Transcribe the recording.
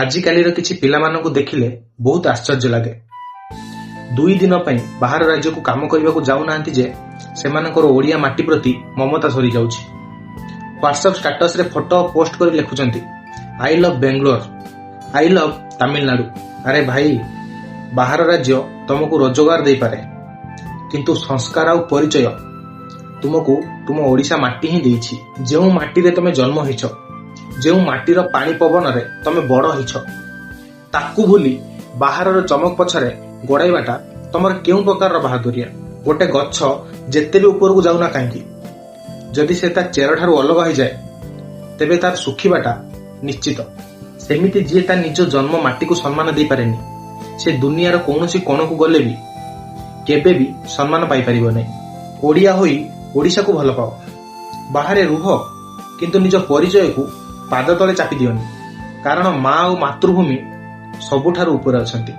ଆଜିକାଲିର କିଛି ପିଲାମାନଙ୍କୁ ଦେଖିଲେ ବହୁତ ଆଶ୍ଚର୍ଯ୍ୟ ଲାଗେ। 2 ଦିନ ପାଇଁ ବାହାର ରାଜ୍ୟକୁ କାମ କରିବାକୁ ଯାଉନାହାନ୍ତି ଯେ ସେମାନଙ୍କର ଓଡ଼ିଆ ମାଟି ପ୍ରତି ମମତା ସରିଯାଉଛି। ହ୍ୱାଟ୍ସଆପ୍ ଷ୍ଟାଟସରେ ଫଟୋ ପୋଷ୍ଟ କରି ଲେଖୁଛନ୍ତି, "I love Bangalore, I love Tamil Nadu." ଆରେ ଭାଇ, ବାହାର ରାଜ୍ୟ ତମକୁ ରୋଜଗାର ଦେଇପାରେ, କିନ୍ତୁ ସଂସ୍କାର ଆଉ ପରିଚୟ ତୁମକୁ ତୁମ ଓଡ଼ିଶା ମାଟି ହିଁ ଦେଇଛି। ଯେଉଁ ମାଟିରେ ତମେ ଜନ୍ମ ହେଇଛ, ଯେଉଁ ମାଟିର ପାଣି ପବନରେ ତମେ ବଡ଼ ହେଇଛ, ତାକୁ ଭୁଲି ବାହାରର ଚମକ ପଛରେ ଗୋଡ଼ାଇବାଟା ତମର କେଉଁ ପ୍ରକାରର ବାହାଦୁରିଆ? ଗୋଟେ ଗଛ ଯେତେ ବି ଉପରକୁ ଯାଉନା କାହିଁକି, ଯଦି ସେ ତା ଚେରଠାରୁ ଅଲଗା ହୋଇଯାଏ, ତେବେ ତାର ଶୁଖିବାଟା ନିଶ୍ଚିତ। ସେମିତି ଯିଏ ତା ନିଜ ଜନ୍ମ ମାଟିକୁ ସମ୍ମାନ ଦେଇପାରେନି, ସେ ଦୁନିଆର କୌଣସି କୋଣକୁ ଗଲେ ବି କେବେ ବି ସମ୍ମାନ ପାଇପାରିବ ନାହିଁ। ଓଡ଼ିଆ ହୋଇ ଓଡ଼ିଶାକୁ ଭଲ ପାଅ, ବାହାରେ ରୁହ, କିନ୍ତୁ ନିଜ ପରିଚୟକୁ ପାଦ ତଳେ ଚାପି ଦିଅନି, କାରଣ ମା ଆଉ ମାତୃଭୂମି ସବୁଠାରୁ ଉପରେ ଅଛନ୍ତି।